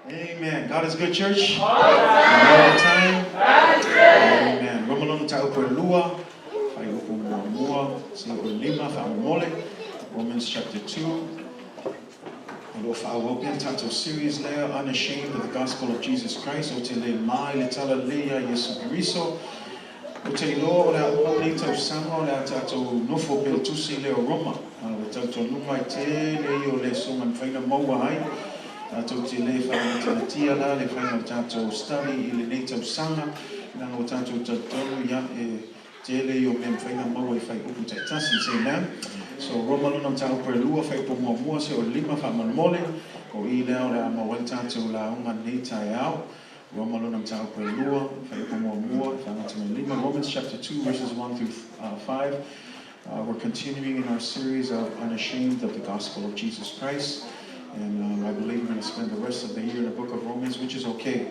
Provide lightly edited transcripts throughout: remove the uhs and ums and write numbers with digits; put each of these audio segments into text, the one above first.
Amen. God is good, church. All the time. Amen. Roma lona mataupu e lua, fuaiupu muamua, seia oo i le lima, faamolemole. Romans chapter 2. O lo o faaauau pea le tatou series lea, Unashamed of the Gospel of Jesus Christ, ou te le ma i le talalelei ia Iesu Keriso. Ou te iloa o le a uma lenei tausaga o le a tatou nofo pea i le tusi lea o Roma. A o le talitonuga e tele ia o lesoga e mafai ona maua ai. Tatou te le faamatalatia la le faiga o le tatou study i lenei tausaga, leaga ua tatou talitonu ia e tele ia o mea e mafai ona maua i fuaiupu taitasi. Say amen. So Roma lona mataupu e lua, fuaiupu muamua, seia oo i le lima, faamolemole. O i lea o le a maua ai le tatou lauga i lenei taeao. Roma lona mataupu e lua, fuaiupu muamua, e faagata mai lima, Romans chapter 2 verses 1 through 5. We're continuing in our series of Unashamed of the Gospel of Jesus Christ. And I believe we're going to spend the rest of the year in the book of Romans, which is okay,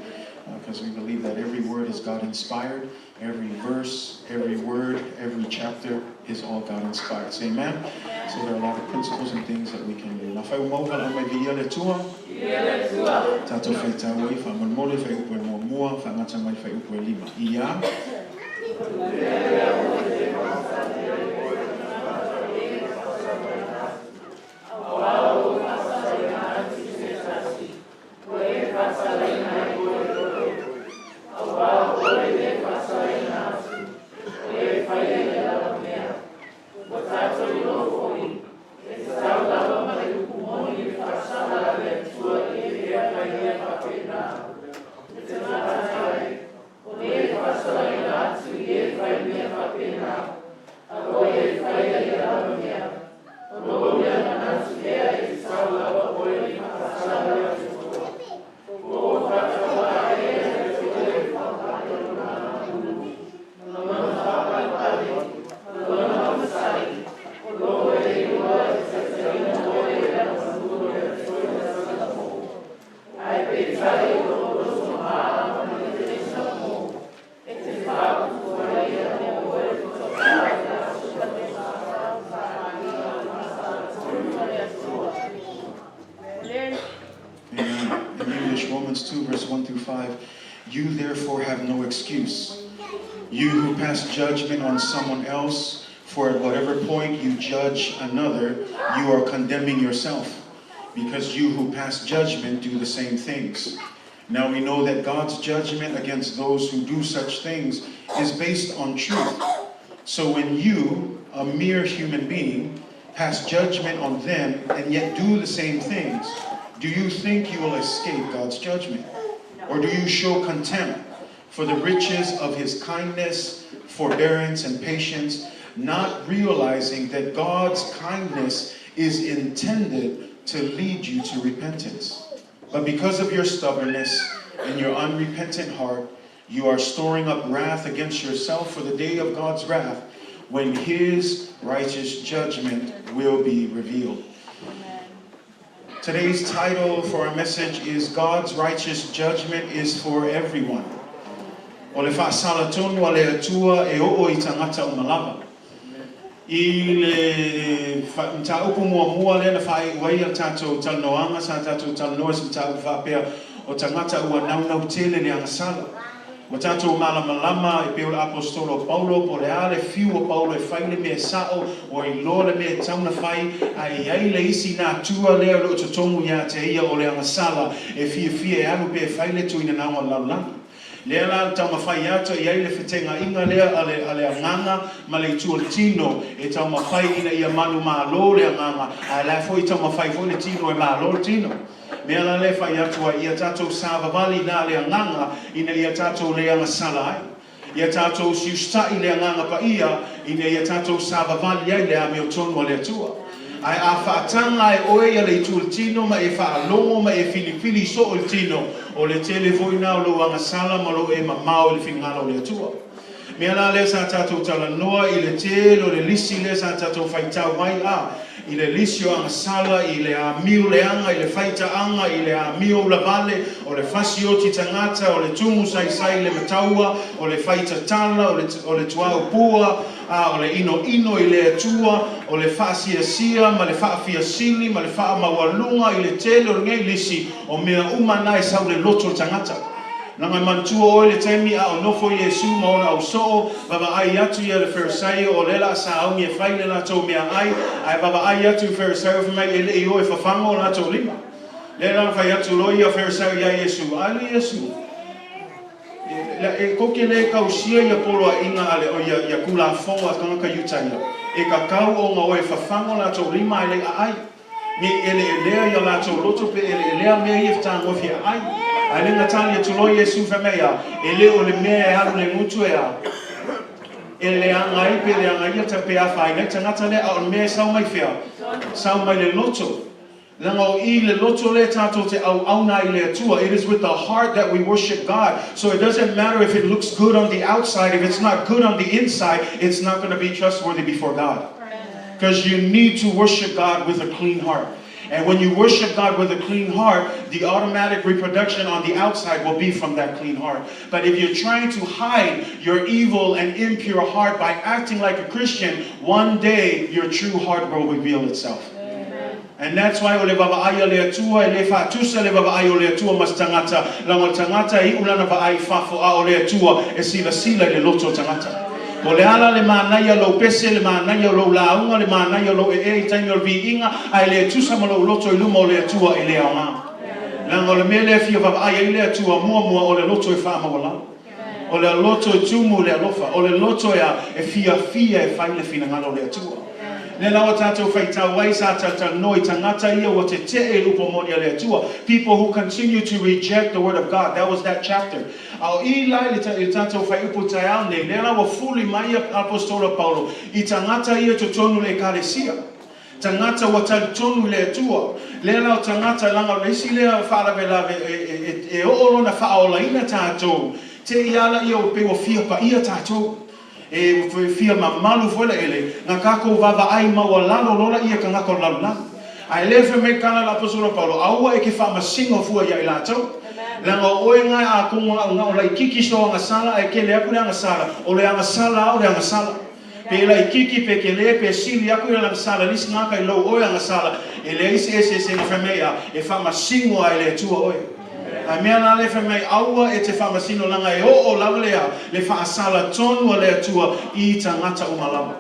because we believe that every word is God inspired. Every verse, every word, every chapter is all God inspired. Say amen. So there are a lot of principles and things that we can learn. Afai ua maua valaau mai viia le Atua. Viia le Atua. Tatou faitau ai, faamolemole, fuaiupu e muamua, faagata mai fuaiupu e lima. Ia. Ua e faasalaina ai oe e oe, Auā o oe le faasalaina atu, o e faia ia lava mea. Ua tatou iloa foi, e tatau lava ma le upu moni le faasala a le Atua i e e fai mea faapena. Le tagata tai, o le faasalaina atu i e fai mea faapena, a o e faia ia lava mea. O lou lea manatu ea e tatau lava oe i faasala le Atua. Po o faatauā ea ia te oe le faavae o lona agakulu, ma lona faapalepale, ma lona onosai, o lo e le iloa e taitaiina oe i le agamalu o le Atua i le aso Ae peitai o lou loto mā ma le telesamo, e te faaputu ai ia mo oe le tofa i le aso Amen. In English, Romans 2, verse 1 through 5. You therefore have no excuse. You who pass judgment on someone else, for at whatever point you judge another, you are condemning yourself, because you who pass judgment do the same things. Now we know that God's judgment against those who do such things is based on truth. So when you, a mere human being, pass judgment on them and yet do the same things, do you think you will escape God's judgment? Or do you show contempt for the riches of his kindness, forbearance, and patience, not realizing that God's kindness is intended to lead you to repentance? But because of your stubbornness and your unrepentant heart, you are storing up wrath against yourself for the day of God's wrath, when his righteous judgment will be revealed. Today's title for our message is God's Righteous Judgment is for Everyone. O le faasala tonu a le Atua e oo i tagata uma lava. I le mataupu muamua lea na faaiu ai a tatou talanoaga, sa tatou talanoa i se mataupu faapea, o tagata ua naunau tele le agasala. Ua tatou malamalama e pei o le Aposetolo o Paulo, po o le a le fiu o Paulo e fai le mea sao, ua iloa le mea e tatau ona fai, ae i ai le isi natura lea o lo o totogu ia te ia o le agasala e fiafia e alu pea e fai le tuinanaga o le lalolagi. Lea la le taumafai atu e i ai le fetegaʻiga lea a le, a le agaga ma le itu o le tino e taumafai ina ia manumalo le agaga, ae la e foi taumafai foi le tino e malo le tino. Mea la lea e fai atu ai, ia tatou savavali na le agaga ina ia tatou le agasala ai. Ia tatou usiusitai le Agaga Paia ina ia tatou savavali ai le amiotonu a le Atua. Ae a faataga e oe ia le itu o le tino ma e faalogo ma e filifili soo i le tino, o le tele foi na o lou agasala ma lou e mamao i le finagalo o le Atua. Mea la lea sa tatou talanoa i le tele o le lisi lea sa tatou faitau ai a i le lisi o agasala, i le amio leaga, i le faitaaga, i le amio ulavale, o le fasioti tagata, o le tumu saisai i le mataua, o le faitatala, o le tuaupua, a o le inoino i le Atua, o le faasiasia ma le faafiasili ma le faamaualuga i le tele o lenei lisi, o mea uma na e sau i le loto o le tagata. Leaga e manatua oe le taimi a o nofo Iesu ma ona ausoo, vaavaai atu ia le Farisaio o lea la a sauni e fai le latou meaai, ae vaavaai atu i Farisaio fai mai e le i o e fafaga o latou lima. Lea la na fai atu loa ia Farisaio ia Iesu, a le Iesu, e kou te le tausia ia poloaiga a le, ia, ia Tulafono a tagata Iutaia, e tatau ona o e fafaga o latou lima ae le i aai. Ne i eleelea ia latou loto pe eleelea mea ia e fetagofi e aai. Ae le na tali atu loa Iesu fai mai a, e le o le mea e alu le gutu e a, e leaga ai pe leaga ia ta pe afaina ai tagata lea, a o le mea e sau mai fea? Sau mai le loto. Leaga o i le loto lea tatou te auauna ai i le Atua. It is with the heart that we worship God. So it doesn't matter if it looks good on the outside, if it's not good on the inside, it's not going to be trustworthy before God. Because you need to worship God with a clean heart. And when you worship God with a clean heart, the automatic reproduction on the outside will be from that clean heart. But if you're trying to hide your evil and impure heart by acting like a Christian, one day your true heart will reveal itself. And that's why o le vaavaai a le Atua, e le faatusa le vaavaai o le Atua ma se tagata, leaga o le tagata e iu lana vaai i fafo, a o le Atua e silasila i le loto o tagata. O le ala le manaia o lou pese, le manaia o lou lauga, le manaia o lou ee i taimi o le viiga, ae le tusa ma lou loto i luma o le Atua, e le aoga. Leaga o le mea lea e fia vaavaai ai le Atua muamua o le loto e faamaualalo. O le loto e tumu i le alofa, o le loto e a, e fiafia e fai le finagalo o le Atua. Lea la ua tatou faitau ai sa talatalanoa i tagata ia ua tetee i le upu moni a le Atua, people who continue to reject the word of God, that was that chapter. A o i la i le tatou faiupu taeao nei, lea la ua fuli mai ia Apostola Paulo i tagata ia i totonu o le Ekalesia. Tagata ua talitonu i le Atua. Lea la o tagata leaga o le isi lea faalavelave e oo lona faaolaina tatou, te i ala ia ua pei ua fia paia tatou. E ua fia mamalu foi la ele, na tatou vaavaai maualalo loa laia tagata o le lalolagi. Ae lea fai mai tala a le Apostola Paulo, aua e te faamasino fua ia i latou. Leaga o oe na e atonu gaogao laititi sou agasala ae tele atu le agasala, o le agasala a o le agasala. Pe laititi pe tele pe sili atu ia le agasala i le isi tagata i lou oe agasala, e leai se eseesega fai mai a e faamasino a e le Atua oe. A mea la lea fai mai aua e te faamasino leaga e oo lava le a le faasala tonu a le Atua i tagata uma lava.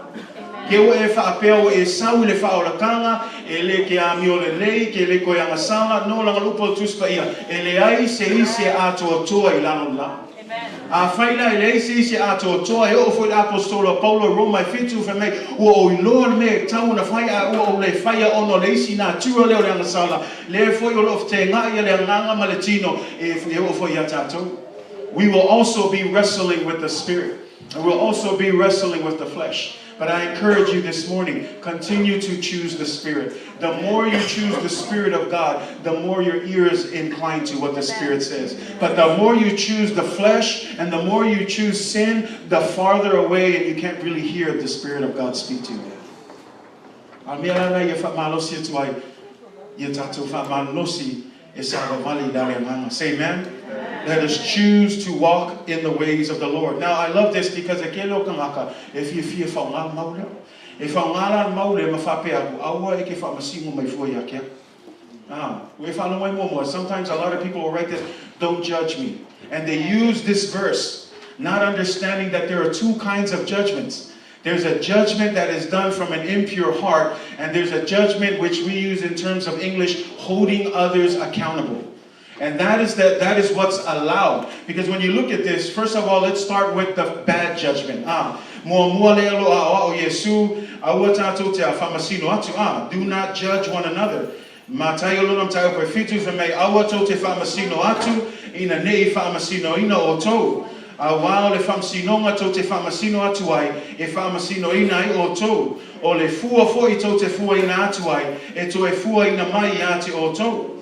Ke ua e faapea ua e sau i le faaolataga, e le ke amio lelei, ke le toe agasala, no leaga le upu a le Tusi Paia, e leai se isi e atoatoa i lalo le la. Afai la e leai se isi e atoatoa, e oo foi le Aposetolo a Paulo i Roma e 7, fai mai, Ua ou iloa le mea e tatau ona fai, ae ua ou le faia ona o le isi natura lea o le agasala, lea foi o lo o fetegaʻi le agaga ma le tino, e oo foi ia tatou. We will also be wrestling with the spirit. And we'll also be wrestling with the flesh. But I encourage you this morning, continue to choose the Spirit. The more you choose the Spirit of God, the more your ears incline to what the Spirit says. But the more you choose the flesh and the more you choose sin, the farther away and you can't really hear the Spirit of God speak to you. A o le mea la lena ia faamalosi atu ai, ia tatou faamalosi e savavali i la le agaga. Say amen. Let us choose to walk in the ways of the Lord. Now, I love this because e kele o kangaka e fiafia e faoga le mau lea. E faoga la le mau lea ma faapea atu, aua e ke faamasino mai fua ia te au. Ah, ua e faalogo ai muamua. Sometimes a lot of people will write this, don't judge me. And they use this verse, not understanding that there are two kinds of judgments. There's a judgment that is done from an impure heart, and there's a judgment which we use in terms of English, holding others accountable. And that is that that is what's allowed. Because when you look at this, first of all, let's start with the bad judgment. Ah, muamua lea lo aoao Iesu, aua tatou te faamasino atu. Ah, do not judge one another. Mataio lona mataupu e 7, fai mai, Aua tou te faamasino atu, ina nei faamasinoina outou. Auā o le faamasinoga tou te faamasino atu ai, e faamasinoina ai outou. O le fua foi tou te fuaina atu ai, e toe fuaina mai ia te outou.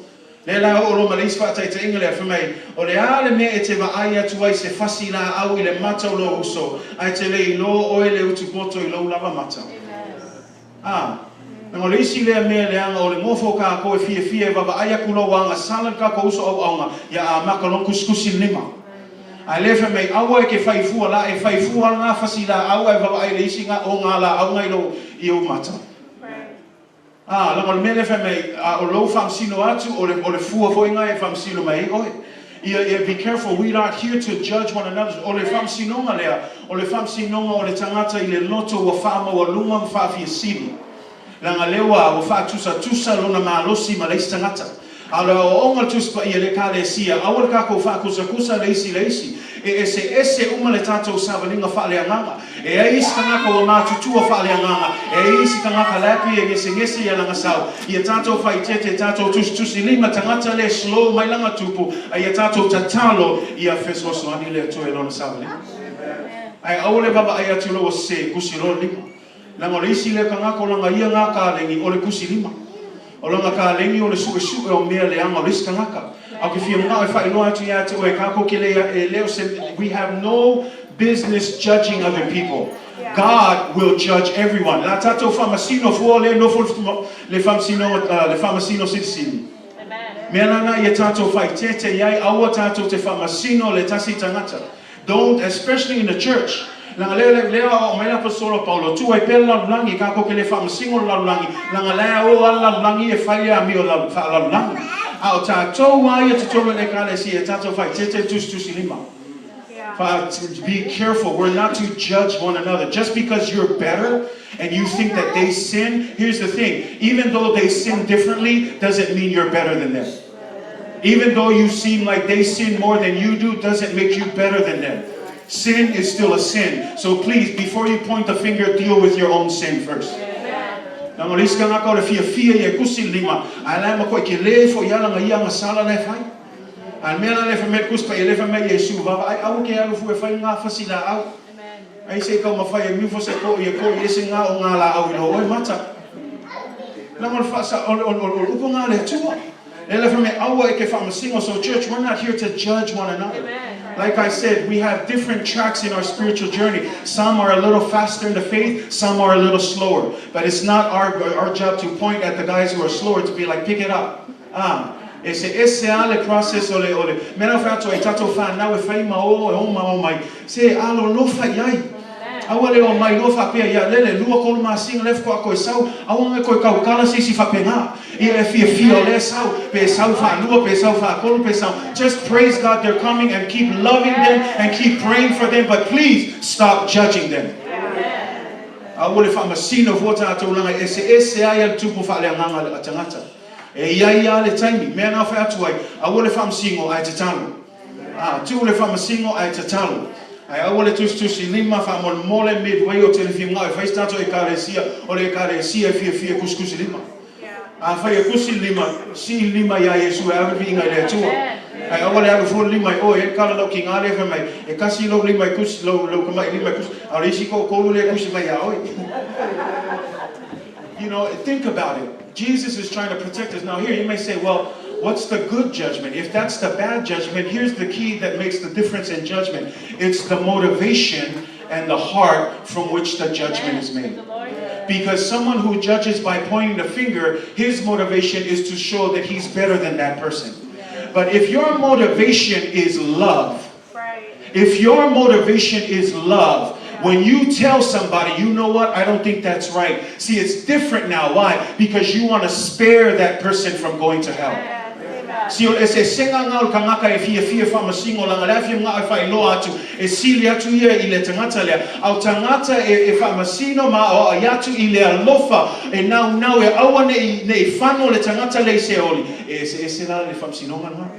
Lea la oo loa ma le isi faataitaiga lea, fai mai, O le a le mea e te vaai atu ai i se fasi laau i le mata o lou uso, ae te le iloa oe le utupoto i lou lava mata? A, leaga o le isi lea mea leaga o le nofo o kākou e fiafia e vavaai aku lou agasala i le kākou uso auauna, ia amata loa ona kusikusi le lima. Ae lea fai mai, aua e ke fai fua la, e fai fua ngā fasi laau ae vavaai i le isi ngā o ngā laau nga i lou i ou mata. A, leaga o le mea lea fai mai, a o lou faamasino atu, o le, o le fua foi nga e faamasino mai ai oe. Ia, ia, be careful, we not here to judge one another. O le faamasinoga lea, o le faamasinoga o le tagata i le loto ua faamaualuga ma faafiasili. Leaga lea ua, ua faatusatusa lona malosi ma le isi tagata. A o le aoaoga o le Tusi Paia i le Ekalesia, aua le tatou faakusakusa le isi i le isi. E eseese uma le tatou savaliga faaleagaga. E ai isi tagata ua matutua faaleagaga, e ai isi tagata la e pei e gesegese ia lana sau. Ia tatou faaeteete, tatou tusitusi lima, tagata le slow mai lana tupu, a ia tatou tatalo ia fesoasoani le Atua i lona savaliga. Ae aua le vaavaai atu i lou sese, kusi loa le lima. Leaga o le isi lea tagata o lana ia ngā kalegi o le kusi lima. O lana kalegi o le suesue o mea leaga o le isi tagata. A o ke fia manao e faailoa atu ia te oe kākou ke le e le o se we have no business judging other people. God will judge everyone. La tatou faamasino fua lea nofo le faamasino le faamasino silisili. Mea lana ia tatou faaeteete i ai aua tatou te faamasino le tasi tagata. Don't, especially in the church. Leaga lea lea lea aoao mai le Aposolo Paulo, tuu ai pea le lalolagi, kākou ke le faamasino le lalolagi, leaga la e o a le lalolagi e fai le amio faalalolagi. A o tātou a ia totonu o le Ekalesia, e tātou faaeteete le tusitusi lima. Faa, be careful, we're not to judge one another. Just because you're better and you think that they sin, here's the thing, even though they sin differently, doesn't mean you're better than them. Even though you seem like they sin more than you do, doesn't make you better than them. Sin is still a sin. So please, before you point the finger, deal with your own sin first. Leaga o le isi tagata o le fiafia ia e kusi le lima, ae la e matuai kele foi ia lana ia agasala la e fai. A le mea la lea fai mai le Tusi Paia, lea fai mai Iesu, Vaavaai, aua ke alu fua e fai ngā fasi laau. Ai se i taumafai e miu fo se ko ia ko i ese ngā o ngā laau i lo oe mata. Leaga o le faasa, o le, o le, o le upu ngā le Atua. Lea fai mai, aua e ke faamasino. So church, we're not here to judge one another. Like I said, we have different tracks in our spiritual journey. Some are a little faster in the faith, some are a little slower. But it's not our, our job to point at the guys who are slower to be like, pick it up. Ah, e se ese a le process o le, o le, mea la fai atu ai tatou whanau e whai ma o, e o ma o mai, se alolofa i ai. Aua le omai loa faapea, ia lele, lua tolu masina lea faatoa toe sau, aua ne toe tautala se isi faapena. Ia e fiafia o lea sau, pe sau faalua, pe sau faatolu, pe sau, just praise God they're coming and keep loving them and keep praying for them, but please stop judging them. Aua le faamasino fua tatou leaga e eseese ai a le tupu faaleagaga a tagata. E i ai a le taimi, mea na fai atu ai, aua le faamasino ae tatalo. Ā, tuu le faamasino ae tatalo. Ae aua le tusitusi lima, faamolemole, midway o Telefimgao e fai se tatou Ekalesia, o le Ekalesia e fiafia e kusikusi lima. Afai e kusi le lima, sii le lima iā Iesu e ave le viiga i le Atua. Ae aua le alu fua le lima i oe, e kala lau kīgā lea fai mai, e kasi lou lima e kusi, lou, lou tamaʻi lima e kusi, a o le isi toatolu lea e kusi mai iā oe. You know, think about it. Jesus is trying to protect us. Now here you may say, well, what's the good judgment? If that's the bad judgment, here's the key that makes the difference in judgment. It's the motivation and the heart from which the judgment is made. Because someone who judges by pointing the finger, his motivation is to show that he's better than that person. But if your motivation is love, if your motivation is love, when you tell somebody, you know what, I don't think that's right. See, it's different now. Why? Because you want to spare that person from going to hell. Si o le eseesega nga o le tagata e fiafia faamasino leaga le afia nga e faailoa atu e sili atu ia i le tagata lea. A o tagata e, e faamasino ma aoai atu i le alofa e naunau e aua nei, nei fano le tagata lea i Seoli. E eseese la le faamasinoga lena.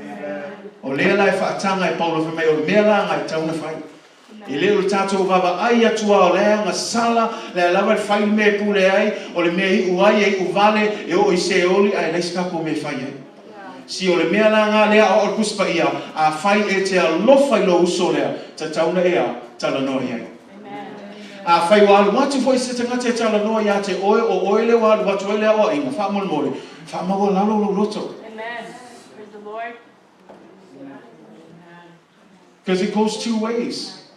O lea la e faataga e Paulo fai mai o le mea la nga e tatau ona fai. E le o le tatou vaavaai atu a o le agasala, lea lava e fai le mea e pule ai, o le mea e iu ai e iu vale, e oo i Seoli ae leai se tatou mea e fai ai. Si o le mea la nga lea aoao le Tusi Paia, afai e te alofa i lou uso lea, tatau na e a, talanoa i ai. Afai ua alu atu foi se tagata e talanoa ia te oe, o oe lea ua alu atu ai le aoaiga, faamolemole, faamaualalo lou loto. Lord. Because it goes two ways.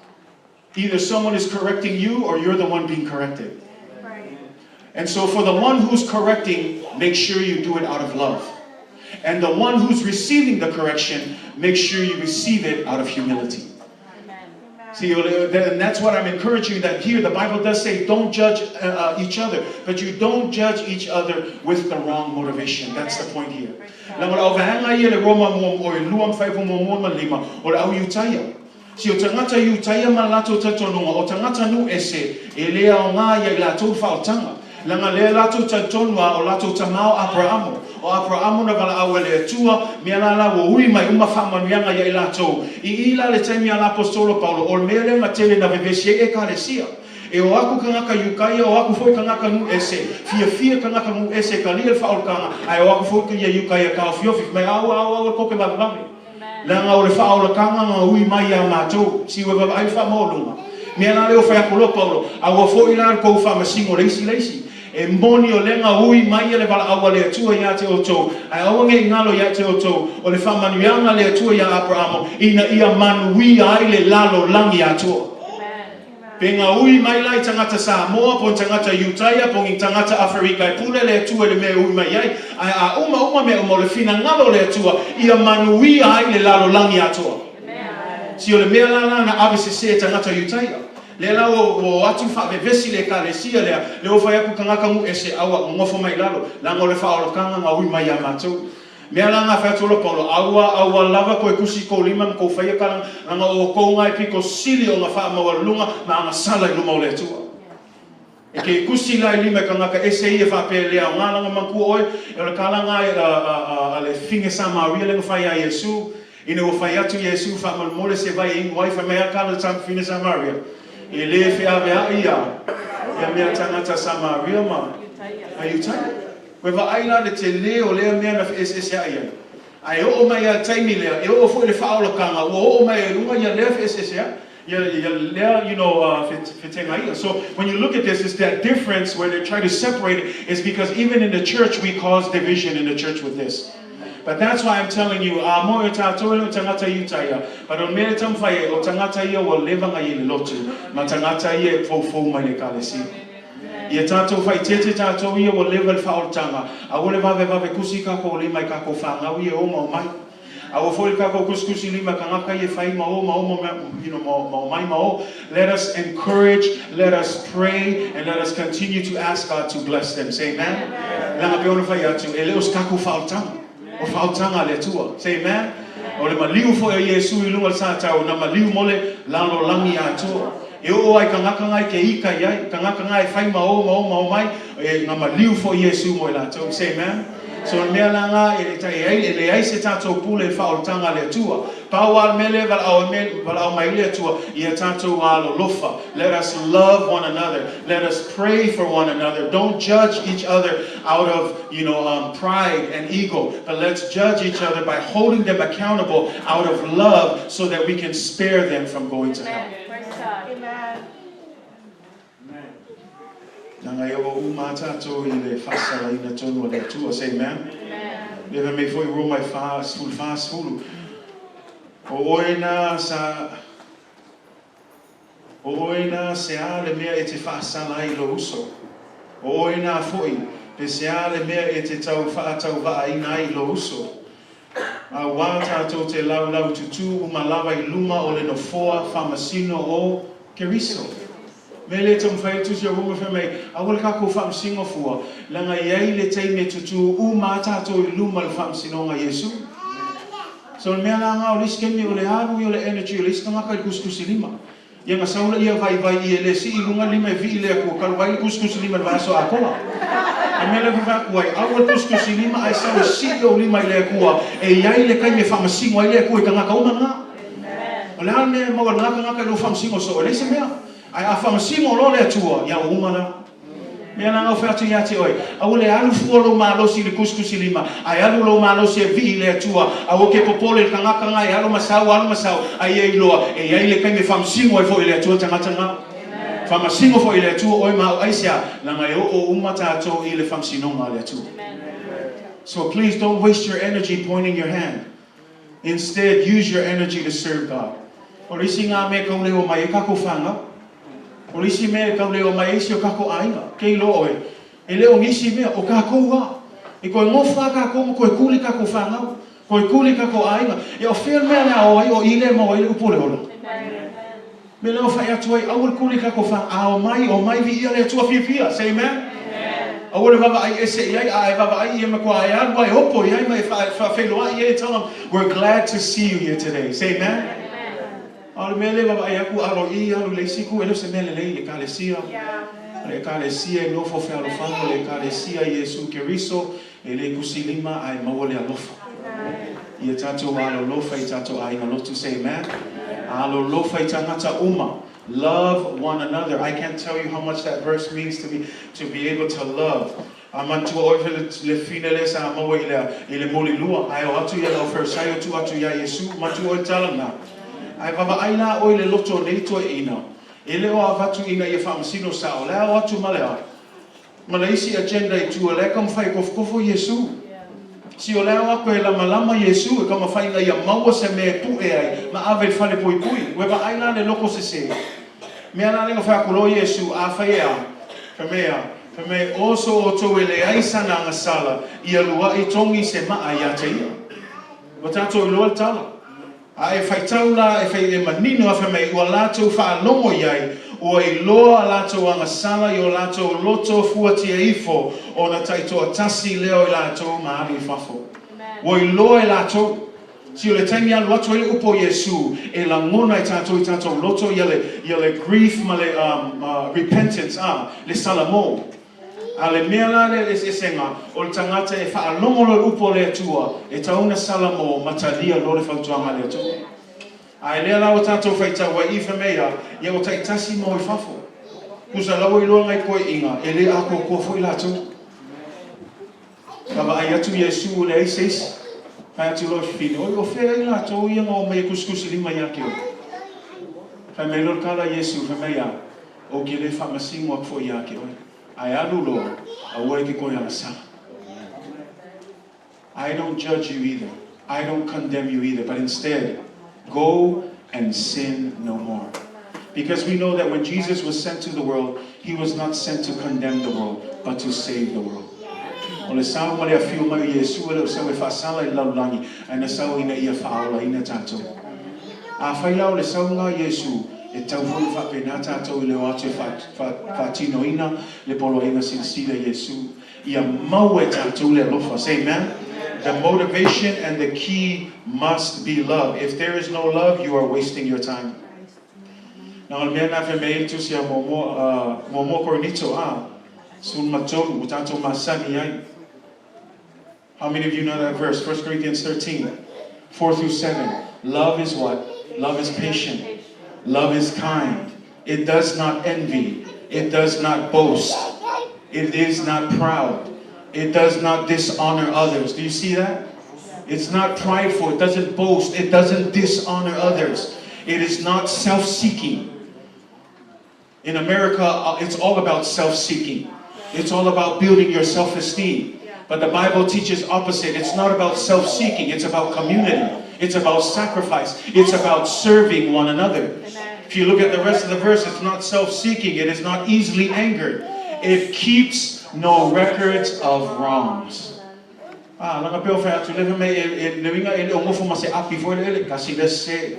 Either someone is correcting you or you're the one being corrected. Right. And so for the one who's correcting, make sure you do it out of love. And the one who's receiving the correction, make sure you receive it out of humility. Amen. See, and that's what I'm encouraging you, that here the Bible does say don't judge each other, but you don't judge each other with the wrong motivation. That's the point here. Leaga o le auvaega ia le Roma o e lua ma faaiupu muamua ma lima, o le au Iutaia. Si o tagata Iutaia ma le latou talitonuga, o tagata nuu ese, e le aoga ia i latou le faaolataga. Leaga lea latou talitonu a o latou tama o Aperamo. O Aperamo na valaau e le Atua, mea la la ua ui mai uma faamanuiaga ia i latou. I i la le taimi a le Aposetolo Paulo, o le mea lea na tele na vevesi ai Ekalesia. E o aku kangaka Iukaia, o aku foi kangaka nuu ese. Fiafia kangaka nuu ese e kalia le faaolataga, ae o aku foi ia Iukaia taofiofi, fai mai, Aua, aua, aua le koke vavevave. Leaga o le faaolataga na ui mai ia matou, si ua vaavaai le faamaualuga. Mea la lea ua fai atu loa Paulo, a ua foi la le tou faamasino le isi le isi. E moni o lea na ui mai le valaau a le Atua ia te outou, ae aua ne i galo ia te outou, o le faamanuiaga a le Atua ia Aperamo, ina ia manuia ai le lalolagi atoa. Pe na ui mai la i tagata Samoa, po ni tagata Iutaia, po ni tagata Aferika, e pule le Atua i le mea e ui mai ai, ae a uma uma mea uma, o le finagalo o le Atua, ia manuia ai le lalolagi atoa. Si o le mea la la na ave sese e tagata Iutaia. Lea la ua o atu faavevesi le Ekalesia lea, lea ua fai atu tagata nuu ese, aua, nonofo mai i lalo, leaga o le faaolataga na ui mai ia matou. Mea la nga fai atu loa Paulo, Aua, aua lava toe kusi i kou lima ma kou faia kalaga, leaga o outou nga e pito sili o na faamaualuluga ma agasala i luma o le Atua. E ke kusi la i lima i kangaka ese ia faapea le aoga langa manatua oe, e o le kalaga a le fine Samaria lea na fai ia Iesu, ina ua fai atu Iesu faamolemole se vai e inu ai, fai mai a kala le fine Samaria, e le feaveai ia ia mea tagata Samaria ma Iutaia. Ua vaai la le tele o lea mea na feeseeseai ai. Ae oo mai lava i le taimi lea, e oo foi i le faaolataga, ua oo mai ai i luga ia lea feeseeseai, ia, ia lea, you know, fetegaia. So, when you look at this, it's that difference where they try to separate it, is because even in the church, we cause division in the church with this. But that's why I'm telling you, a moe o tātou e le o tagata i uta ia, but o le mea e taumafai ai, o tagata ia ua leva na i le lotu, ma tagata ia e foufou mai le Ekalesia. Ia tātou whaitete tātou ia ua leva le whaolataga, aua le vavevave kusi kākou lima i kākou whāngau ia e o ma o mai. Aua foi le kākou kusikusi lima kangaka ia e whai ma o ma o ma, you know, ma, ma o mai ma o. Let us encourage, let us pray, and let us continue to ask God to bless them. Say amen. Leaga pe ona whai atu, e le o se kākou whaolataga. O whaolataga a le Atua. Say amen. O le maliu foi o Iesu i lunga le sātau, na maliu mo le lalolagi atoa. E oo ai kangaka ngai ke ika i ai, kangaka ngai e whai ma o ma o ma o mai, e nga maliu foi Iesu mo i latou. Say amen. So le mea la nga e, e, ai, e leai se tātou pule i whaolataga a le Atua. Pau a le mea lea valaau, me, valaau mai le Atua, ia tātou alolofa. Let us love one another. Let us pray for one another. Don't judge each other out of, you know, pride and ego, but let's judge each other by holding them accountable out of love so that we can spare them from going to hell. Amen. Praise God. Amen. Leaga e oo uma lava tatou i le faasalaina tonu a le Atua. Say amen. Amen. Lea fai mai foi Roma e fa, sefulu fa sefulu. O oe na sa O oe nā se a le mea e te whaasala ai lou uso? O oe nā foi, pe se a le mea e te tau whaatauvaaina ai lou uso? Auā tātou te laulau tutū uma lava i luma o le nofoa faamasino o Keriso. Mea lea e taumafai atu si a Roma fai mai, aua le kākou faamasino fua, leaga i ai le taimi e tutū uma a tātou i luma o le faamasinoga a Iesu. So le mea la nga o le isi taimi o le alu ia o le energy o le isi tagata i le kusikusi lima. Ia na sau laia vaivai ia e le sii i luga lima e vii le Atua talu ai le kusikusi lima i le vaiaso atoa. A mea lea e fai atu ai, aua le kusikusi lima ae sau e sii ou lima i le Atua e iai le taimi e faamasino ai le Atua i tagata uma na. O le a le mea e maua e lena tagata i lou faamasino soo? E leai se mea. Ae a faamasino loa le Atua, ia ua uma la. Mea la gau fai atu ia te oe, aua le alu fua lou malosi i le kusikusi lima, ae alu lou malosi e vii i le Atua. Aua ke popole i le tagata nga e alu ma sau, alu ma sau, a ia iloa, e iai le taimi e faamasino ai foi e le Atua tagata nga. Faamasino foi e le Atua oe ma au aisea, leaga e oo uma tatou i le faamasinoga a le Atua. So please don't waste your energy pointing your hand. Instead, use your energy to serve God. O le isi ngā mea kau leo mai e kako whāngau. O le isi mea kau leo mai e isi o kako āinga. Kei loa oe. E le o nisi mea, o kākou a. E koe ngofa kākou ma koe kuli kako whāngau. Koe kuli kako āinga. E o whia mea lea o ai o ile mau ai le upo le ola. Me leo whai atu ai, aua le kuli kako wha, a o mai, o mai vi ia le atua whiawhia. Say amen. Aua le vava ai ese i ai, a e vava ai ia me kua e alu ai opo i ai ma e wha whailoa i ai tell them, we're glad to see you here today. Say amen. A o le mea le vava ai aku alo i alu le isi ku e le se mea lelei le kalesia. Le kalesia e nofo fealofani le kalesia Iesu Keriso e le kusilima a e maua le alofa. Ia tātou alolofa i tātou āinga lotu. Say amen. Alolofa i tangata uma. Love one another. I can't tell you how much that verse means to me, to be able to love. A mantua oi fe le fine le sa maua i le, i le moli lua, ae o atu ia lau Pharisai o tu atu ia Iesu, matua oi tala na. Ae vava ai la oi le loto nei toe ina. E le o a vatu ina ia whaamasino sa o lea o atu ma le a. Ma le isi agenda i tua lea ka mawhai kofokofo Iesu. Si o lea o ako e lama lama Iesu e ka mawhai nga ia maua se me pu e ai ma ave i whale pui pui. Weba ai la le loko se se. Mea la lenga whai ako lo Iesu a whai e a. Whamea, whamea oso o tau e le ai sana anga sala ia lua i tongi se maa ia te ia. Wa tātou i loa le tala. A e faitau la e whai e manino a whamei ua lātou whaalongo iai, ua i loa a lātou agasala i o lātou loto fuatia ifo o na taitoa tasi leo i lātou ma alu i fafo. Ua i loa e lātou. Si o le taimi alu atu ai le upo Iesu e lagona e tātou i tātou loto ia le, ia le grief ma le um, repentance, ah, le salamo. A le mea la le eseesega, o le tagata e faalogolo i le upu a le Atua, e tauna salamo ma talia loa le fautuaga a le Atua. A e lea la ua tatou faitau ai i whamea, ia ua taitasi mo i fafo. Kusa laua i loa ngai koeʻiga, e le atoatoa foi latou. Ka vaai atu Iesu le ai se isi, fai atu loa i fifine, Oi, o fea ai latou ia na omai e kusikusi lima ia te oe? Fai mai loa le tala a Iesu, fai mai a, Ou ke le faamasino aku foi ia te oe, ae alu loa, aua e te toe agasala. I don't judge you either. I don't condemn you either. But instead, go and sin no more. Because we know that when Jesus was sent to the world, he was not sent to condemn the world, but to save the world. O le sau ma le afio mai o Iesu e le o sau e faasala i le lalolagi, ae na sau ina ia faaolaina tatou. Afai la o le sauga a Iesu, e tau foi ona faapena tatou i le o atu e faatinoina le poloaiga silasila i Iesu. Ia maua e tatou le alofa. Say amen. The motivation and the key must be love. If there is no love, you are wasting your time. Na o le mea na fe mei tusi a muamua, muamua Korinito, a, 13, ua tatou masani ai. How many of you know that verse? 1 Corinthians 13, 4 through 7. Love is what? Love is patient. Love is kind. It does not envy. It does not boast. It is not proud. It does not dishonor others. Do you see that? It's not prideful. It doesn't boast. It doesn't dishonor others. It is not self-seeking. In America, it's all about self-seeking. It's all about building your self-esteem. But the Bible teaches opposite. It's not about self-seeking. It's about community. It's about sacrifice. It's about serving one another. If you look at the rest of the verse, it's not self-seeking. It is not easily angered. It keeps no records of wrongs. Ah, langa pe o whai atu lewe mei e, e le winga e le o ngofo ma se api foi le ele, kasi le se,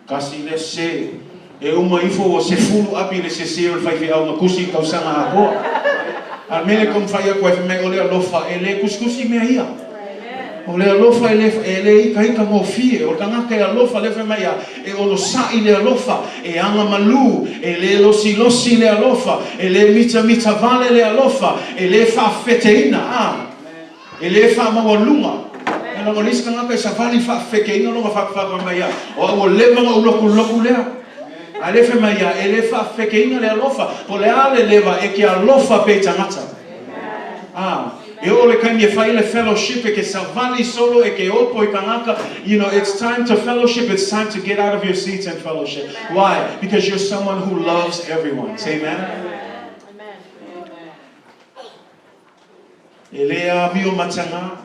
kasi le se. E uma ifo o se fulu api le se se o le whai whi au nga kusi kausanga a koa. A mele kom whai aku ai mei o le alofa e le kusikusi mea ia. O le alofa e le, e le ika ika ngofie, o le tagata e alofa le whai mai a, e ono sa'i le alofa, e aga malū, e le losilosi le alofa, e le mitamita vale le alofa, e le faafeteina, a. E le faamaualuga. E lagona le isi tagata e savali faafekeina lona faapafapa mai ia, o au ua leva ona ou lokuloku lea. Ae le fai mai ia, e le faafekeina le alofa, po o le a le leva e ke alofa pea i tagata. A, e oo le taimi e fai le fellowship e ke savali solo e ke opo i tagata, you know, it's time to fellowship, it's time to get out of your seats and fellowship. Why? Because you're someone who loves everyone. Say amen. E le āmio matagā,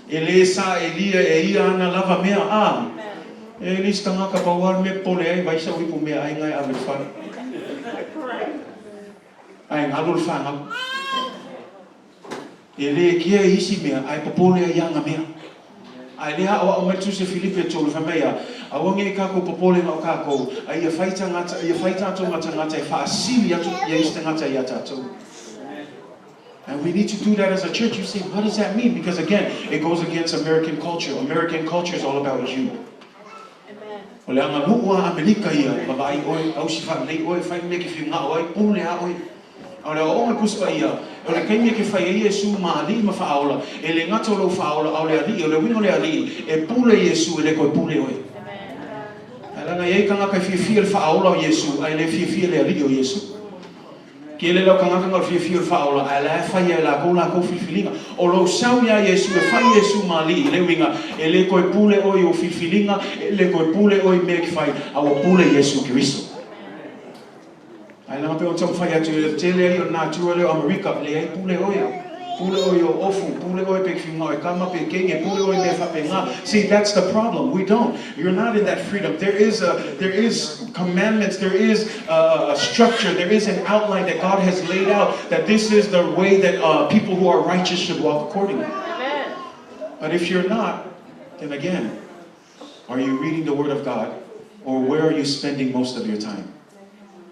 E le saelia e ia ana lava mea, a. E le isi tagata pau lava le mea e popole ai, vaai sau ipu meaai na e ave i le fale. Ae galo le fanau. E le kea i isi mea, ae popole ai i ana mea. Ae lea aoao mai le Tusi a Filipi e tolu, fai mai a, Aua ne i tatou popole na o tatou, a ia fai tagata, ia fai tatou ma tagata e faasili atu ia isi tagata ia tatou. And we need to do that as a church. You say, what does that mean? Because again, it goes against American culture. American culture is all about you. O le aganuu a Amerika ia, vaavaai oe, tausi faalelei oe, fai le mea e te fiugao ai, pule a oe. A o le aoaoga i le Tusi Paia, o le taimi e te fai ai Iesu ma alii ma faaola, e le gata o lou faaola, a o le alii, o le uiga o le alii, e pule Iesu e le toe pule oe. Ae leaga e i ai tagata e fiafia i le faaola o Iesu, ae le fiafia i le alii o Iesu. Tele lau tagata na o le fiafia o le faaola, ae la e faia e latou latou filifiliga. O lou sau iā Iesu e fai Iesu ma alii, le uiga, e le toe pule oe i ou filifiliga, e le toe pule oe i mea e te fai, a ua pule Iesu Keriso. Ae leaga pei ona taumafai atu, e tele ai o le natura lea o Amerika, leai pule oe. Pule oe i ou ofu, pule oe pe whiunga oe kama pe kenge, pule oe i mea faapena. See, that's the problem. We don't. You're not in that freedom. There is a, there is commandments, there is a, a structure, there is an outline that God has laid out that this is the way that people who are righteous should walk accordingly. Amen. But if you're not, then again, are you reading the Word of God or where are you spending most of your time?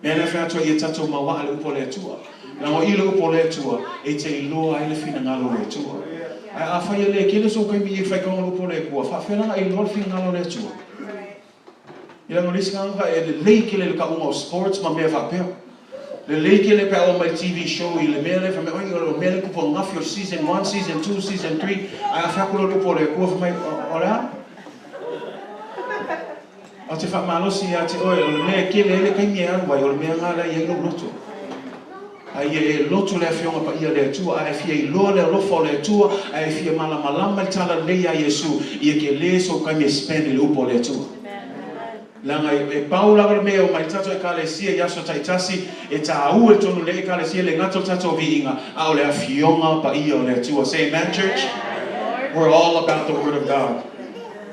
Mea lea fai atu ai ia tatou maoaʻa le upu a le Atua. Leaga o i le upu o le Atua e te iloa ai le finagalo o le Atua. Ae afai e le kele sou taimi i e faitauga le upu o le Atua, faafefea la na e iloa le finagalo o le Atua? Ia leaga o le isi tagata e lelei tele i le tauga o sports ma mea faapea. Lelei tele pe a oo mai le TV show i le mea lea fai mai oi o le mea lea tupu ananafi o le season 1, season 2, season 3 ae a fai atu loa le upu o le Atua fai mai o le a? Ou te faamalosi ia te oe, o le mea e kele ai le taimi e alu ai, o le mea lena la e i ai lou loto. A ia e loto le Afioga Paia a le Atua, a e fia iloa le alofa o le Atua, a e fia malamalama i le talalelei ia Iesu, ia kele sou taimi e spend i le upu a le Atua. Leaga e pau lava le mea e omai le tatou Ekalesia i aso taitasi, e taua i totonu o le Ekalesia e le gata o le tatou viiga, a o le Afioga Paia o le Atua. Say amen, church. We're all about the Word of God.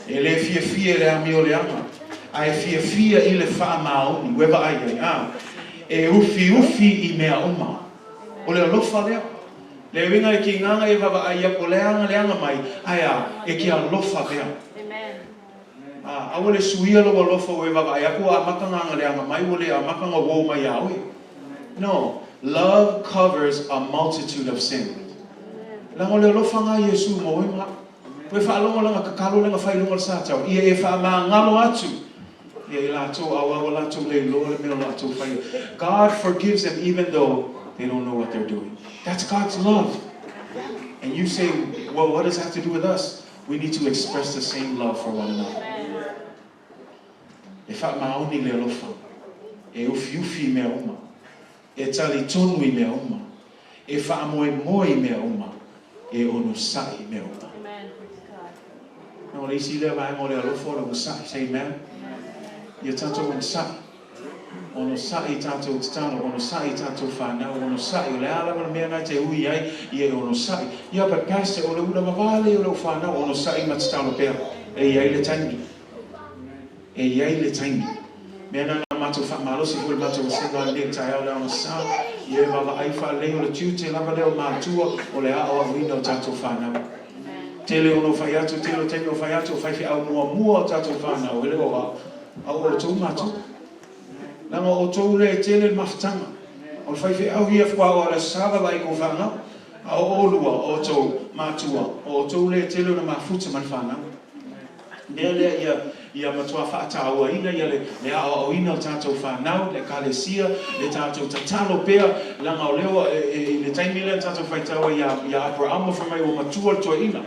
E le fiafia i le amioleaga, a e fiafia i le faamaoni, ua e vaai ai, a e ufiufi i mea uma. O le alofa lea. Le uiga e kīngaga e vaavaai aku o le aga le aga mai, ae a, e ke alofa pea. A, aua le suia lou alofa ua e vaavaai aku ua amata na aga le aga mai, ua le amata na uō mai iā oe. No, love covers a multitude of sin. Leaga o le alofa na Iesu mo oe ma au. Ua e faalogo lana tatalo lea na fai i luga o le satau, ia e faamagalo atu ia i latou a ua latou le iloa le mea o latou faia. God forgives them even though they don't know what they're doing. That's God's love. And you say, well, what does that have to do with us? We need to express the same love for one another. E faamaoni le alofa, e ufiufi i mea uma, e talitonu i mea uma, e faamoemoe i mea uma, e onosai i mea uma. O le isi lea vaega o le alofa o le onosai. Say amen. Ia tatou onosai. Onosai i tatou tatalo, onosai i tatou fanau, onosai, o le a lava le mea na e te ui ai, ia e onosai. Ia but pastor, o le ula vavale o lou fanau, onosai ma tatalo pea. E i ai le taimi. E i ai le taimi. Mea na na matou faamalosi foi le matou vasega i lenei taeao le aogasa, ia e vaavaai faalelei o le tiute lava lea o matua o le aoaoina o tatou fanau. Tele ona ou fai atu, tele o taimi o fai atu, o faifeau muamua o tatou fanau, e le o au, a o outou matua. Leaga o outou lea e tele le mafutaga. O le faifeau ia faatoa oo i le aso Sa vaavaai i tou fanau, a o oulua, o outou matua, o outou lea e tele ona mafuta ma le fanau. Mea lea ia, ia matua faatauaina ia le, le aoaoina o tatou fanau, le Ekalesia, le tatou tatalo pea, leaga o lea ua, e, e, i le taimi lea na tatou faitau ai iā, iā Aperahama fai mai ua matua le toeaina,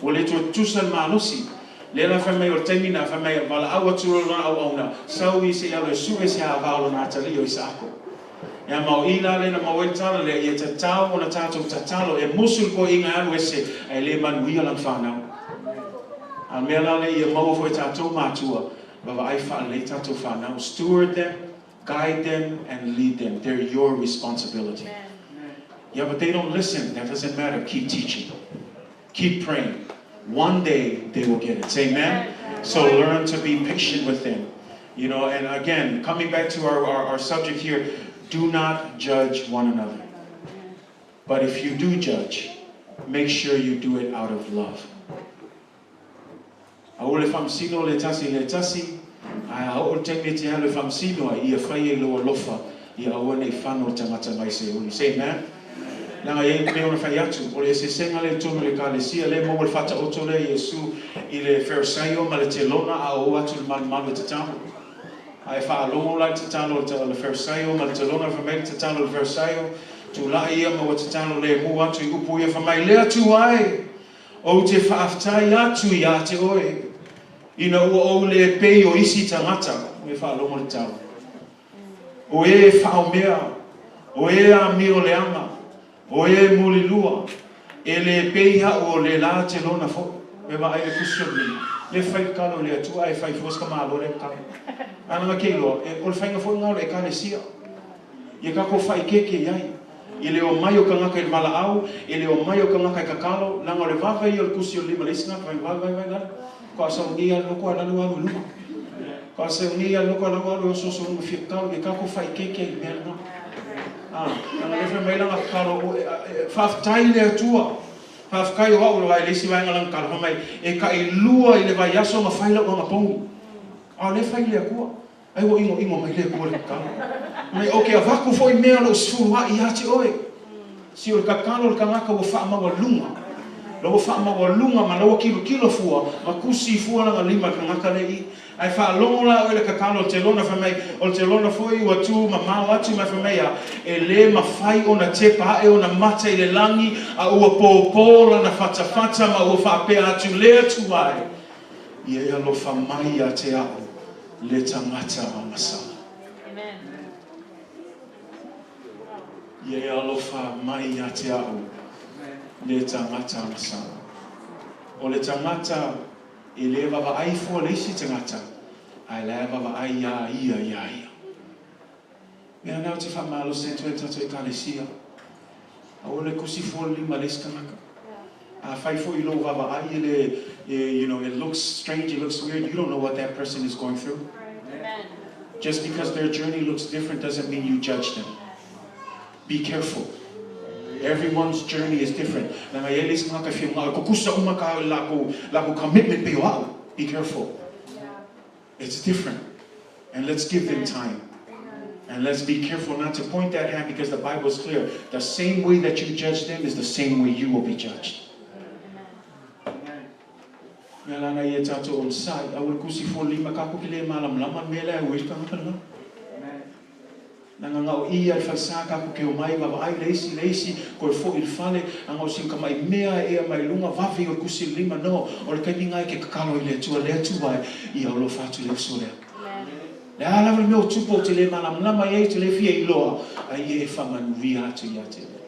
ua le toe tutusa le malosi. Lea la fai mai o le taimi na, fai mai, valaau atu loa lona auauna, sau ia se i alu e sue se ava o lona atalii o Isaako. Ea ma o i la lea na maua ai le tala lea, ia tatau ona tatou tatalo e musu le toeaina e alu ese ae le manuia lana fanau. A o le mea la lea ia maua foi e tatou matua, vaavaai faalelei tatou fanau, steward them, guide them and lead them, they're your responsibility. Yeah, but they don't listen, that doesn't matter, keep teaching, keep praying. One day they will get it. Say amen. So learn to be patient with them. And again, coming back to our subject here, do not judge one another. But if you do judge, make sure you do it out of love. Aua le faamasino le tasi i le tasi, ae a oo le taimi e te alu e faamasino ai, ia fai e lou alofa, ia aua ne i fano le tagata mai se uli. Say amen. Leaga e i ai mea ona fai atu, o le eseesega lea i totonu o le Ekalesia, lea e maua le faataoto lea e Iesu i le Farisaio ma le Telona a o atu i le malumalu e tatalo. A e faalogo la i le tatalo a le Farisaio ma le Telona, fai mai le tatalo a le Farisaio, tulai ia ma ua tatalo lemu atu i upu ia, fai mai, Le Atua e! Ou te faafetai atu iā te oe, ina ua ou le pei o isi tagata, e faalogo le tau. O e e faaomea, o e amio leaga, o e mulilua, e le pei a'u o le la te lona foi. E vaai le kusi o le lima, le fai le kalo i le Atua ae fai fua se ka malo le kalo. Ae lana ke iloa, o le faiga foi lena o le Ekalesia. Ia tatou faaikeike i ai. I le omai o tagata i le valaau, i le omai o tagata e tatalo, leaga o le vave ia o le tusi o le lima le isi tagata, fai mai, vai, vai, vai, lalo. Faatoa saunia le loko ae lalo alu i luma. Faatoa saunia le loko ae lalo alu e osooso i luma fia tatalo. Ia tatou faaikeike i le mea lena. A, leaga lea fai mai lana tatalo, faafetai i le Atua, faafetai o au, aua e le isi vaega o lana tatalo, fai mai, e tailua i le vaiaso na fai lau anapogi. A o lea e fai i le Atua. Ai ua inoino mai le Atua i le tatalo. Mai ou te avatu foi mea o lou sefuluai ia te oe. Si o le tatalo o le tagata ua faamaualuga. La ua faamaualuga ma la ua kilokilo fua ma tusi fua lana lima i le tagata lea i. Ae faalogo la oe i le tatalo o le telona fai mai, o le telona foi ua tu mamao atu ma fai mai a, e le mafai ona tepa ae ona mata i le lagi a ua pōpō lana fatafata ma ua faapea atu le Atua e, ia e alofa mai ia te a'u le tagata agasala. Ia e alofa mai ia te a'u le tagata agasala. O le tagata e le vaavaai fua le isi tagata, ae la e vaavaai iā ia iā ia. Mea lena ou te faamalosi atu ai i le tatou Ekalesia, aua le tusi fua le lima i le isi tagata. Afai foi i lou vaavaai e le, it looks strange, it looks weird, you don't know what that person is going through. Just because their journey looks different doesn't mean you judge them. Be careful. Everyone's journey is different. Leaga e i ai le isi tagata e fia manao e tutusa uma ka lakou, lakou commitment pei o a'u. Be careful. It's different. And let's give them time. And let's be careful not to point that hand because the Bible is clear. The same way that you judge them is the same way you will be judged. Mea lana ia tatou onosai, aua le tusi fua le lima tatou ke le malamalama le mea lea e ui le tagata lena. Leaga na o i a le falesa tatou ke omai vaavaai le isi le isi toe foi i le fale a na o sina tamai mea e ea mai luga vave o le tusi le lima no o le taimi na e te tatalo i le Atua le Atua e ia alofa atu i le uso lea. Le a lava le mea o tupu ou te le malamalama i ai ou te le fia iloa a ia e faamanuia atu ia te oe.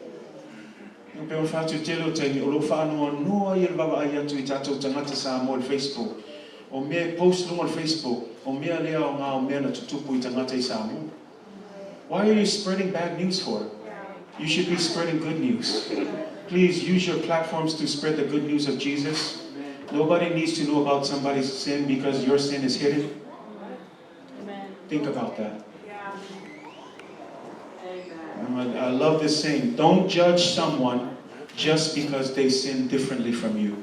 E pei ona fai atu i le tele o taimi, o lou faanoanoa ia le vaavaai atu i tatou tagata Samoa i le Facebook. O mea e post luga o le Facebook, o mea le aoga o mea na tutupu i tagata i Samoa. Why are you spreading bad news for? You should be spreading good news. Please use your platforms to spread the good news of Jesus. Nobody needs to know about somebody's sin because your sin is hidden. Think about that. I love this saying, don't judge someone just because they sin differently from you.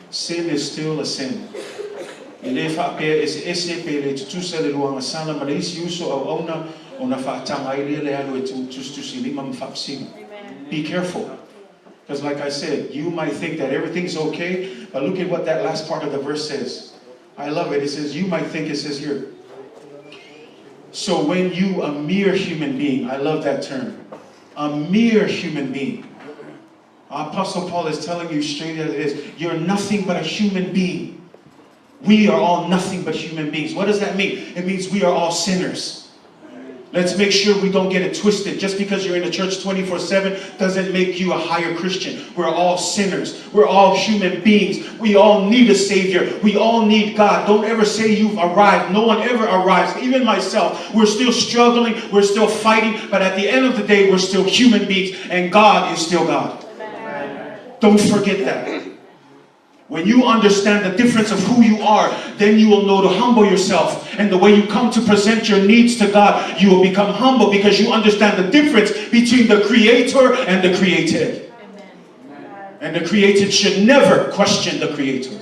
Sin is still a sin. E le faapea eseese pe le tutusa le lua agasala ma le isi uso auauna ona faataga ai lea le alu e tusitusi lima ma faamasino. Be careful. Because like I said, you might think that everything's okay, but look at what that last part of the verse says. I love it. It says, you might think, it says here, so when you, a mere human being, I love that term, a mere human being. Apostle Paul is telling you straight as it is, you're nothing but a human being. We are all nothing but human beings. What does that mean? It means we are all sinners. Let's make sure we don't get it twisted. Just because you're in the church 24/7 doesn't make you a higher Christian. We're all sinners. We're all human beings. We all need a Savior. We all need God. Don't ever say you've arrived. No one ever arrives. Even myself. We're still struggling. We're still fighting. But at the end of the day, we're still human beings. And God is still God. Don't forget that. When you understand the difference of who you are, then you will know to humble yourself. And the way you come to present your needs to God, you will become humble because you understand the difference between the Creator and the created. And the created should never question the Creator.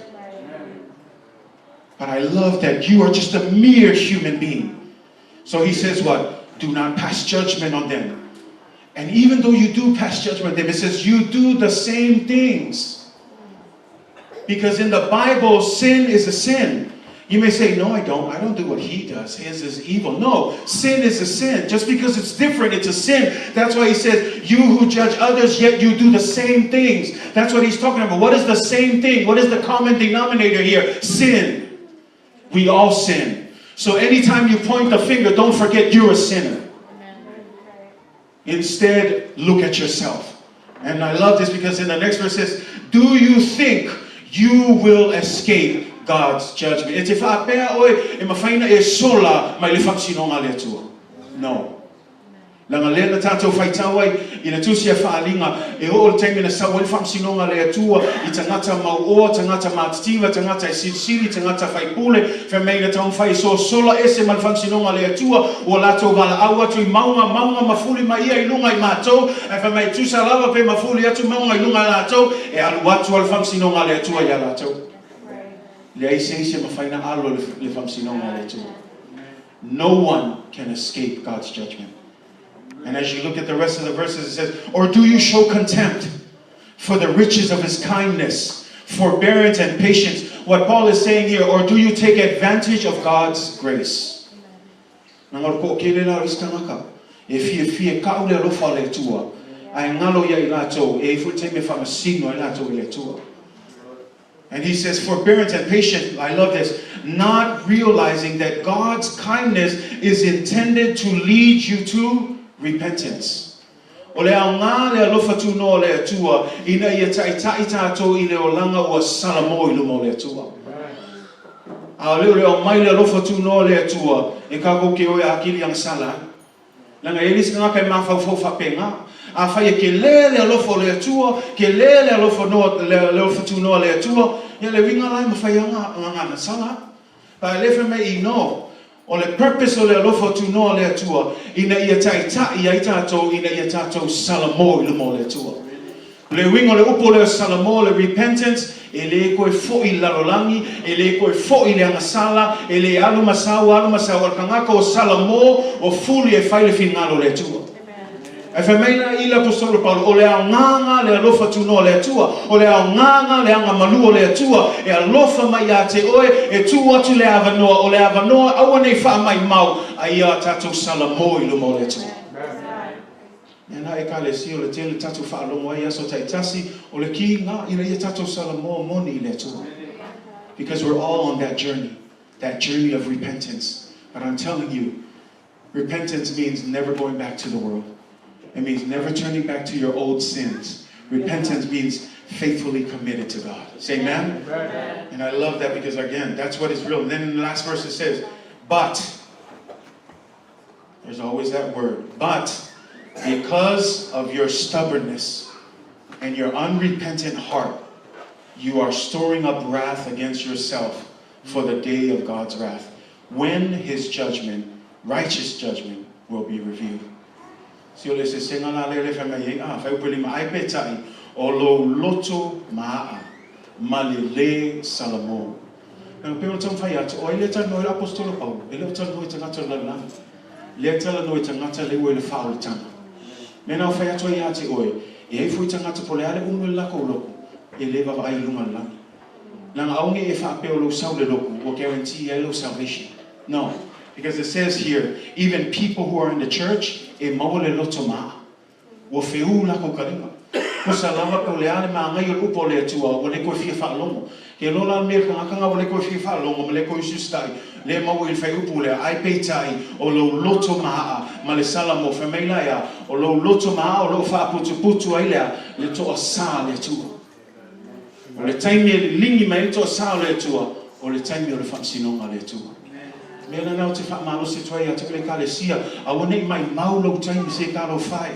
But I love that you are just a mere human being. So he says what? Do not pass judgment on them. And even though you do pass judgment on them, it says you do the same things. Because in the Bible, sin is a sin. You may say, no, I don't. I don't do what he does. His is evil. No, sin is a sin. Just because it's different, it's a sin. That's why he says, you who judge others, yet you do the same things. That's what he's talking about. What is the same thing? What is the common denominator here? Sin. We all sin. So anytime you point the finger, don't forget you're a sinner. Instead, look at yourself. And I love this because in the next verse it says, do you think you will escape God's judgment? E te faapea oe e mafai ona e sola mai le faamasinoga a le Atua? No. Leaga lea na tatou faitau ai i le tusi a Faaaliga, e oo le taimi na sau ai le faamasinoga a le Atua i tagata mauoa, tagata matitiva, tagata e silisili, tagata faipule, fai mai na taumafai e sosola ese ma le faamasinoga a le Atua, ua latou valaau atu i mauga, mauga mafuli mai ia i luga i matou, ae fai mai tusa lava pe mafuli atu mauga i luga i latou, e alu atu lava le faamasinoga a le Atua ia latou. Leai se isi e mafai na alo le faamasinoga a le Atua. No one can escape God's judgment. And as you look at the rest of the verses, it says, or do you show contempt for the riches of his kindness, forbearance and patience? What Paul is saying here, or do you take advantage of God's grace? Na ngaro ko kele la isi tangaka, e fia fia kau le alofa le Atua, ae galo ia i latou, e i foi taimi e faamasino ai latou i le Atua. And he says, forbearance and patience, I love this, not realizing that God's kindness is intended to lead you to repentance. O le aoga le alofa tunoa o le Atua, ina ia ta'ita'i tatou i le olaga ua salamo i luma o le Atua. A o le o le aumai le alofa tunoa o le Atua, e kākou ke o e akili agasala ai. Leaga e le isi tagata e mafaufau faapena. Afai e kele le alofa o le Atua, kele le alofa noa, le alofa tunoa o le Atua, ia le uiga la e mafai lava ona agasala ai. But e le fai mai i no, o le purpose o le alofa tunoa o le Atua, ina ia ta'ita'i ai tatou, ina ia tatou salamo i luma o le Atua. O le uiga o le upu lea o Salamo, le repentance, e le toe fo'i i le lalolagi, e le toe fo'i i le agasala, e le alu ma sau, alu ma sau, o le tagata o Salamo ua fuli e fai le finagalo o le Atua. Ae fai mai la i le Aposetolo Paulo, o le aogaga le alofa tunoa o le Atua, o le aogaga le agamalu o le Atua, e alofa mai ia te oe, e tuu atu le avanoa, o le avanoa aua nei faamaimau, a ia tatou Salamo i luma o le Atua. Mea la Ekalesia o le tele tatou faalogo ai i aso taitasi, o le kiga ina ia tatou salamo moni i le Atua. Because we're all on that journey, that journey of repentance. But I'm telling you, repentance means never going back to the world. It means never turning back to your old sins. Repentance means faithfully committed to God. Say amen? Amen. And I love that because, again, that's what is real. And then in the last verse it says, but, there's always that word, but because of your stubbornness and your unrepentant heart, you are storing up wrath against yourself for the day of God's wrath, when his judgment, righteous judgment, will be revealed. Si o le sesega la lea le fai mai ai, a, fai upu e lima, ae peitai, o lou loto ma'a, ma le lē salamo. Nā, pei ona taumafai atu, o ai lea talanoa i le Aposetolo Paulo? E le o talanoa i tagata o le lalolagi. Lea talanoa i tagata le ua i le faaolataga. Mea na o fai atu ai ia te oe, e ai foi tagata po o le a le umi o le lakou loku, e le vaavaai i luga o le lagi. Leaga aoga e faapea o lou sau i le loku, ua guarantee ai lou salvation. No. Because it says here, even people who are in the church, e maua le loto ma'a. Ua feū lakou kalima. Kosa lava pe o le a le māngai o le upu o le Atua, ua le koe fia faalogo. Ke loa la mea kangakanga ua le koe fia faalogo ma le koe usiusitai, le maua i le faiupu lea, ae peitai, o lou loto ma'a ma le salamo, fai mai la ea, o lou loto ma'a o loo faaputuputu ai lea le toasā le Atua. O le taimi e liligi mai ai le toasā o le Atua, o le taimi o le faamasinoga a le Atua. Mea lena ou te faamalosi atu ai ia te oe le Ekalesia, aua ne i maimau lou taimi se talofa e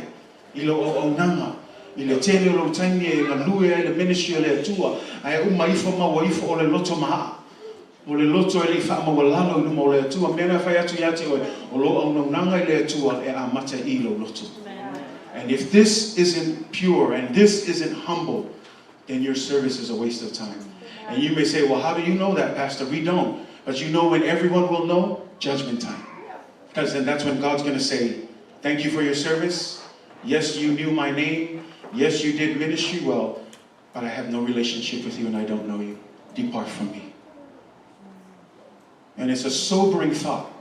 i lou auaunaga. I le tele o lou taimi e galue ai le ministry a le Atua, ae uma ifo maua ifo o le loto mahaa. O le loto e le i faamaualalo i luma o le Atua. Mea na fai atu ia te oe, o lou auaunaga i le Atua e amata i lou loto. And if this isn't pure and this isn't humble, then your service is a waste of time. And you may say, well, how do you know that, Pastor? We don't. But you know when everyone will know? Judgment time. Because then that's when God's going to say, thank you for your service. Yes, you knew my name. Yes, you did ministry well, but I have no relationship with you and I don't know you. Depart from me. And it's a sobering thought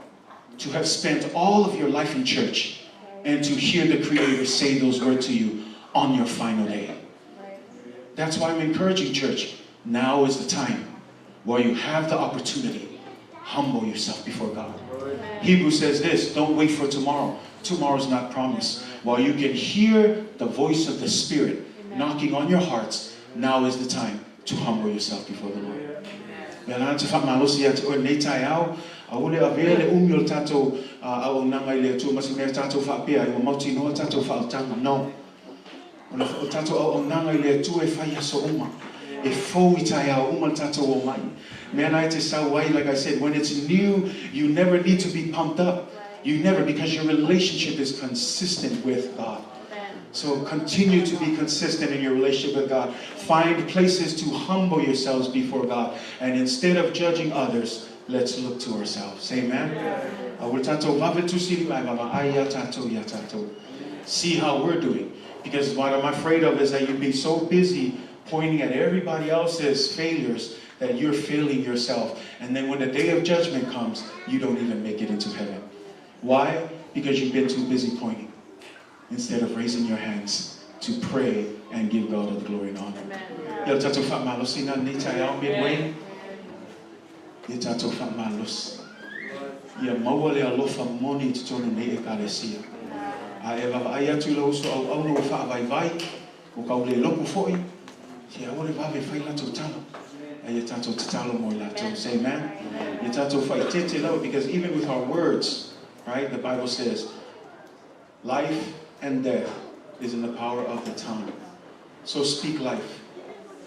to have spent all of your life in church and to hear the Creator say those words to you on your final day. That's why I'm encouraging church. Now is the time where you have the opportunity. Humble yourself before God. Hebrews says this, don't wait for tomorrow. Tomorrow's not promised. While you can hear the voice of the Spirit knocking on your hearts, now is the time to humble yourself before the Lord. Mea lana te whaamalosi ia te oe nei taeao, aua le avea le umi o le tatou auaunaga i le Atua ma se mea tatou faapea ai ua mautinoa tatou faautaga. No. O le o tatou auaunaga i le Atua e fai aso uma. E fou i taeao uma le tatou omai. Mea na e te sau ai, like I said, when it's new, you never need to be pumped up. You never, because your relationship is consistent with God. So continue to be consistent in your relationship with God. Find places to humble yourselves before God. And instead of judging others, let's look to ourselves. Amen? Aua tatou vave tusili mai vaavaai ia tatou ia tatou. See how we're doing. Because what I'm afraid of is that you'd be so busy pointing at everybody else's failures that you're failing yourself. And then when the day of judgment comes, you don't even make it into heaven. Why? Because you've been too busy pointing instead of raising your hands to pray and give God all the glory and honor. Ia tatou faamalosi na nei taeao midway. Ia tatou faamalosi. Ia maua le alofa moni i totonu nei ekalesia. A e vaavaai atu i lou uso auauna ua faavaivai, ua kau le loku foi, ia aua le vave e fai latou tala. A ia tatou tatalo mo i latou. Say amen. Ia tatou faaeteete lava, because even with our words, right, the Bible says, life and death is in the power of the tongue. So speak life.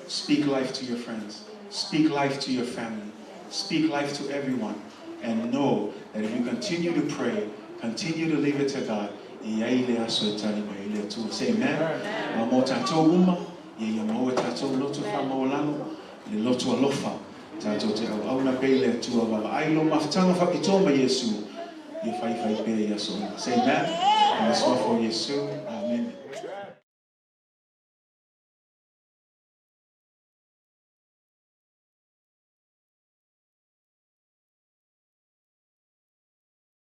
Speak life to your friends. Speak life to your family. Speak life to everyone. And know that if you continue to pray, continue to leave it to God, e i ai le aso e tali mai ai le Atua. Say amen. A mo tatou uma, ia ia maua e tatou loto faamaualalo, le loto alofa, tatou te auauna pea i le Atua. Vaavaai lou mafutaga faapitoa ma Iesu, ia faifai pea i aso uma. Say amen. I le suafa o Iesu. Amen.